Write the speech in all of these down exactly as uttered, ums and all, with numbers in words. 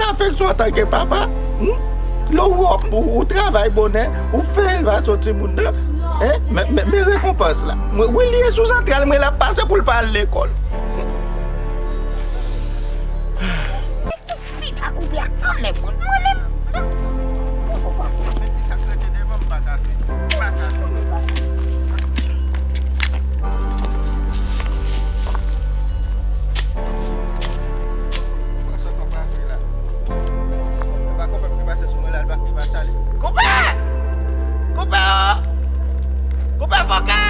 Afeksyon antanke papa, hmm? Lè w, ou, ou travay bonè, ou fè elevasyon timoun nan, hein? Men, men, men rekonpans la. Mwen, wi, li ye sou zantray mwen l ap pase pou l pa al lekòl. Tout fi ka koupe ak kannè pou mwen menm. Men ti sa k rete devan m pa ka fè. M pa ka fè. Pran sa pa pase la. Mwen pa konprann ki pase sou mwen la, l pa, li pa chale. Konpè! Konpè o! Konpè fòkè!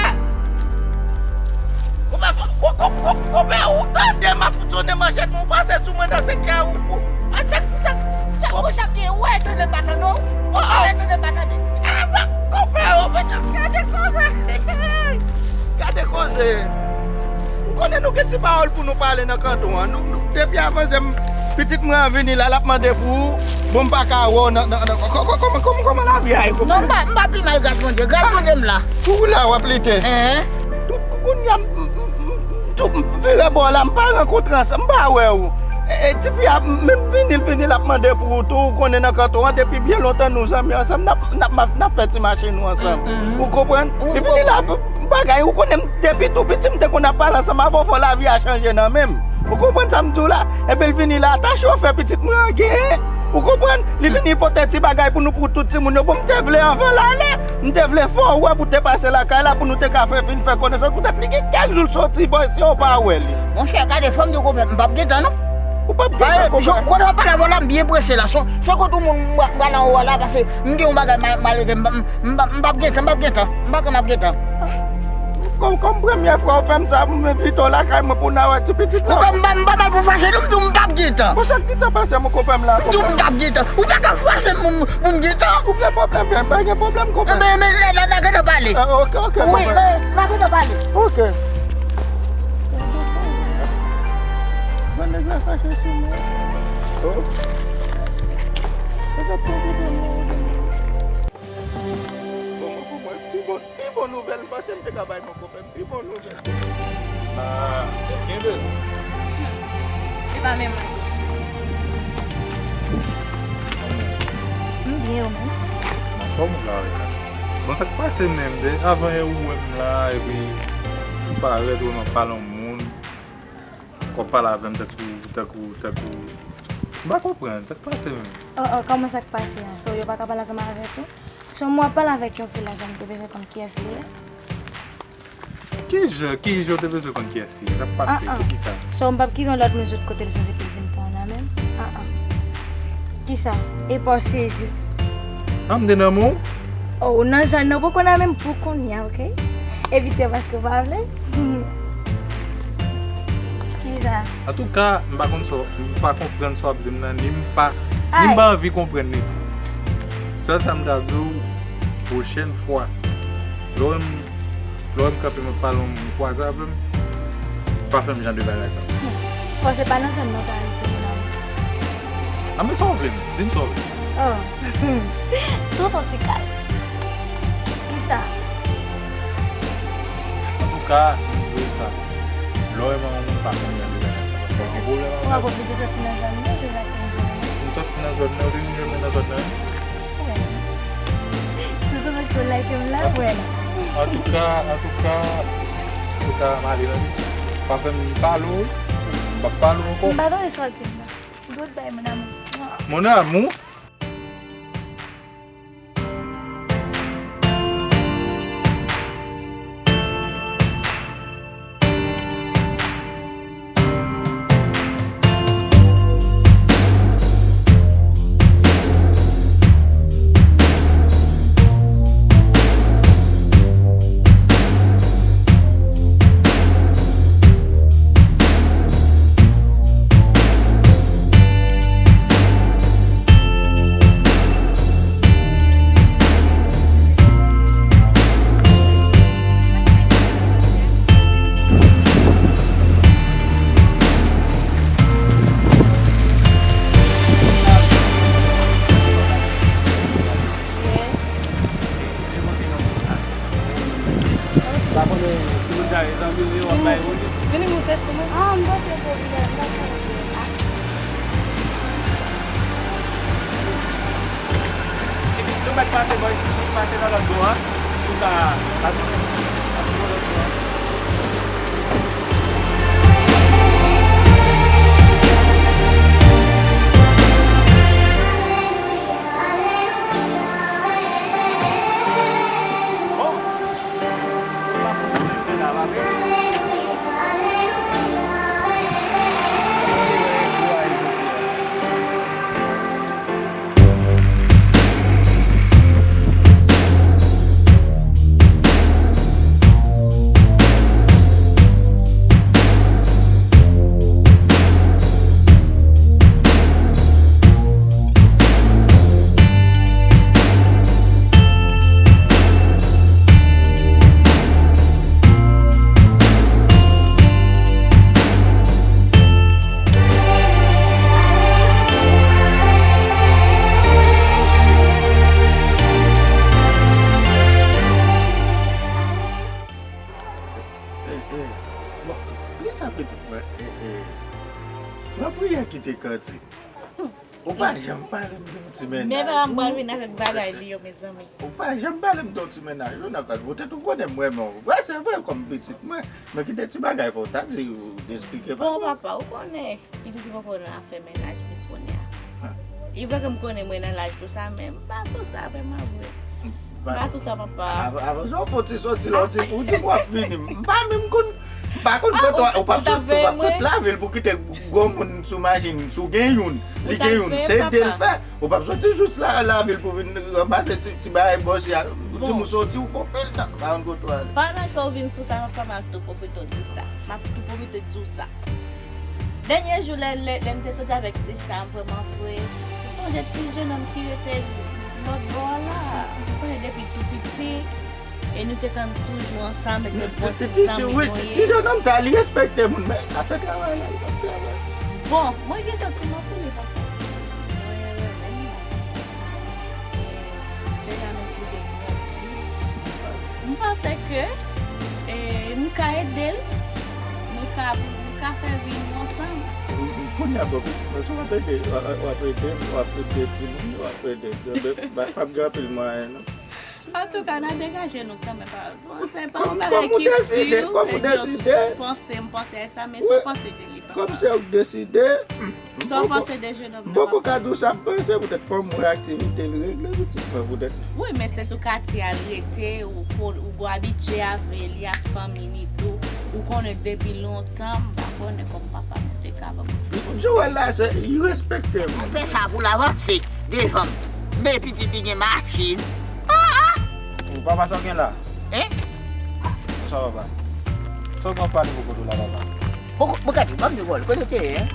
Konpè fò-, ko-, ko-, ko-, konpè, ou tande m ap fout sonnen manchèt mwen, ou pase sou mwen nan senkè, ou, ou, a, sa, sa, sa, ou chak gen, ou etone pa tande, ou, ou etone pa tande. A, konpè o, gade koze! Gade koze! Ou konnen nou gen ti pawòl pou nou pale nan kanton an. Nou, nou, depi avan se m, pitit mwen an vini la, l ap mande pou ou. Bon, m pa ka wè w nan, nan, nan, kò-, kò-, kò-, kòman, kòman, kòman lavi a ye, konpè? Non, m pa, m pa pi mal, gras Bondye. Gras Bondye m la. Ou la, w ap lite. Hein? Tou, kou-, kounye a, m, m, m, tou, m vire bò la, m pa rankontre ansanm, m pa wè w. E, e, tifi a, m, m vini, l vini, l ap mande pou ou tou. Ou konnen nan kanton an, depi byen lontan nou zanmi ansanm, n ap, n ap, n ap fè ti mache nou ansanm. Ou konprann? Li vini la, bagay, ou konnen m depi tou piti m te konn ap pale ansanm avè w, fò lavi a chanje nan men m. Ou konprann sa m di w la? Epi l vini la, ta chofè pitit mwen an genyen. Ou konprann? Li vini pote ti bagay pou nou, pou tout timoun yo. Bon, m te vle anvan l ale, m te vle fè w wè pou te pase lakay la, pou nou te ka fè, vin fè konesans. Poutèt li gen kèk jou l soti, bòy, si w pa wè li. Monchè, gade, fò m di w konpè, m p ap gentan non. Ou p ap gentan, konpè. Kote m ap pale avè w la, m byen prese la. Se, se kote yon moun m pral anwo a la, paske m gen yon bagay ma-, malere, m, m, M pa, m p ap gentan, m p ap gentan. M pa ka, m ap gentan. Kòm, kòm premye fwa w fè m sa, m envite w lakay mwen pou n al wè ti pitit la. Konpè, m pa, m pa mal pou fache non, m di w m p ap gentan. Bon, sa ki ta pase, mon konpè m la, konpè? M di w m p ap gentan. Ou pa ka fache m pou m, pou m gentan. Ou gen pwoblèm, byen, pa gen pwoblèm, konpè. Enben, men, lè, lè, n a gentan pale. Ah, ok, ok, konpè. Wi, men, n a gentan pale. Ok. Bon, nèg la fache sou mwen. Oh. Sa, sa pran pwoblèm nan. Bon, bon, bon, pi bon, pi bon nouvèl, m panse m te ka bay mon konpè m pi bon nouvèl. Ah, kenbe. Hmm. Se pa menm mwen. M byen, ou menm? Anfòm ou la wè sa. Bon, sa k pase menm, de avan yè ou wè m la, epi ou parèt ou nan pale yon moun, kò pale avè m tankou, tankou, tankou, m pa konprann, sa k pase menm? Oh, oh, kòman sa k pase a? So, yo pa ka pale ansanm avèk ou? So, mwen ap pale avèk yon fi la, so m te bezwen konn kiyès li ye. Kijan, kijan w te bezwen konn kiyès li ye? Sa k pase? Ah, ah. Poukisa? So, m p ap kite yon lòt moun sot kote l sanse pou l vin pran w nan men m? Ah, ah. Kisa? E pa w sezi? Ah, m te nan men w? Oh, ou nan zòn nan, ou poko nan men m pou kounye a, ok? Evite paske w pa vle. Kisa? Antouka, m pa konn sa, m pa konprann sa w ap di m nan, ni m pa, ni m pa anvi konprann li tou. Sèl sa m ta di w, pwochèn fwa, lè w wè m, lè w wè m kanpe, m ap pale, w kwaze avè m, pa fè m jan de bagay sa. Fò se pa nan zòn nan w ta rete, mon amour. Ah, men sa w vle menm, di m sa w vle. Oh. Tout an ti kal. Kisa? Antouka, m di w sa. Lè w wè m ak yon moun, pa fè m jan de bagay sa, paske w gen pwoblèm avè m. Ou pa oblije soti nan zòn nan, se sa k konn jwenn. M soti nan zòn nan, ou te vin jwenn mwen nan zòn nan wi. Wi. Tonton Mèt pou like m la, wè la. Antouka, antouka, antouka, m ale nan li. Pa fè m pale w, m p ap pale w ankò. M pa tande sa w di m nan. Goodbye, mon amour. Mon amour. Pa konnen timoun sa yo zanmi w yo, w ap bay moun. Vini moute sou mwen. Ah, m panse pwoblèm, m pa konnen. Ah. Ou mèt pase bò isit, pase nan lòt bò a, pou ka pase, pase nan lòt bò a. Eh, eh, bon, li sa pitit mwen, eh, eh, pran priyè kite kantik. Ou pa janm pale m de yon ti mennaj. Men papa m pral vin avèk bagay li yo, mezanmi. Ou pa janm pale m de yon ti mennaj, ou nan kòd. Poutèt ou konnen m renmen w. Vre, se vre, kòm pitit mwen. Men ki de ti bagay fò w ta di, ou te esplike papa. Bon, papa, ou konnen, pitit ou poko nan afè mennaj pou kounye a. Li vre ke m konnen mwen nan laj pou sa, men m pa sou sa vrèman vre. M pa sou sa, papa. Avan, avan sa w fè yon ti soti la, w di, w di w ap vini. M pa menm konn, m pa konn kote w, ou p ap sot, ou p ap sot lavil pou kite gwo moun sou machin, si w gen youn, li gen youn, se de l fè. Ou p ap soti jis la, lavil pou vin ranmase ti, ti bagay bòs ya. Ti moun soti, ou fè yon pil tan, pa konn kote w ale. Pandan ke w vin sou sa, papa, m ap tou pwofite w di sa. M ap tou pwofite di w sa. Dènye jou, lè, lè, lè m te soti avèk sista, vrèman vre, ou sonje ti jenòm ki rete lòt bò a la? Ou konnen depi tou piti, e nou te konn toujou ansanm, e te bon ti zanmi nou ye. Ti jenòm sa, li respekte moun, men afè travay la, li p ap travay. Bon, mwen gen santiman pou li, papa. Mwen renmen li. Se la nou twouve nou grandi. M panse ke, e, nou ka ede l, nou ka, nou ka fè vi nou ansanm. Kounye a, bon, si w ap ede, w ap ede, w ap ede timoun, w ap ede, men, pa, p ap gen anpil mwayen, non. Antouka, n a degaje nou kanmenm, pa, bon, se pa yon bagay ki si, e di w panse, m panse a sa, men si w panse de li, papa. Kòm se ou k deside, sa w panse de jenòm nan, papa? M poko ka di w sa m panse, poutèt fò m wè aktivite l regle, pitit mwen, poutèt. Wi, men se sou katye a l rete, ou ko-, ou gon abitye avè li, ak fanmi li tou. Ou konnen depi lontan, m pa konnen kòm papa m te ka ban m ti konsèy. M di w la, se, li respekte m. Fè sa pou l avanse devan m. Men pitit li gen machin. Ah, ah! Ou papa sa w gen la? Hein? Sa papa? Sa w gen pale pou kote w la, papa? Bon, bon, gade, ban m di w, kote w te ye, hein?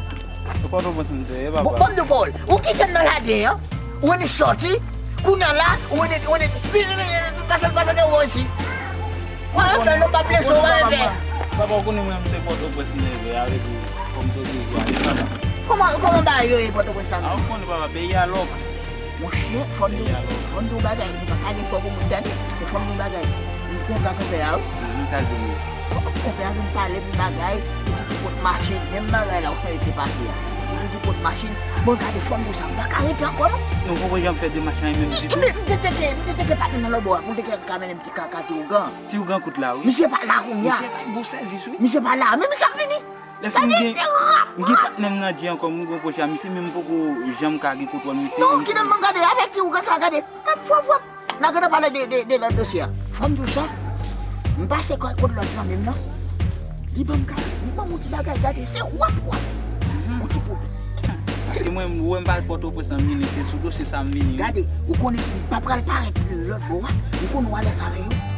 Ou Pòtoprens m te ye, papa. Bon, ban m di w, ou kite m nan jaden an, ou annik sòti, kounye a la, ou annik, ou annik, vin, vin, vin, vin, pase, pase devan isi. Mwen, fè nou pa blese w, mwen, fè. Papa, ou konnen mwen, m se Pòtoprens m leve, avèk ou, kòm se oblije ale, papa. Kòman, kòman bagay yo ye Pòtoprens la menm? A, ou konnen, papa, peyi a lòk. Monchè, fò m di w, fò m di w bagay, nou pa ka gen kò pou moun tande, men fò m di w bagay. M kontan konpè a, wi. Mhm, sa l di w? Konpè a vin pale m bagay, li di ki pot machin, menm bagay la, ou fè te pase a. Li di ki pot machin, bon, gade, fò m di w sa, m pa ka rete ankò, non. Nou poko janm fè demach la menm ditou. Men, m te teke, m te teke patnè nan lòt bò a, pou l te ka, ka mennen m ti ka, ka ti ougan. Ti ougan kout la, wi. Misye pa la kounye a. Misye pa t bon sèvis, wi. Misye pa la, men misye ap vini. Lè fini m gen, m gen patnè m nan djè ankò, m gon pwojè a misye, men m poko janm ka gen kontwòl misye. Non, kite m gade, avèk ti ougan sa, gade. Ap fò, fò. N a gentan pale de, de, de lòt dosye a. Fò m di w sa. M pase kò, kot lòt zanmi m nan. Li ban m kado, li ban m yon ti bagay, gade, se wòp, wòp. Mhm. Yon ti poud. Paske mwen, ou wè m pa al Pòtoprens nan, m vini, se sou dosye sa m vini, wi. Gade, ou konnen, m pa pral parèt lòt bò a. M konnen w alèz avè yo.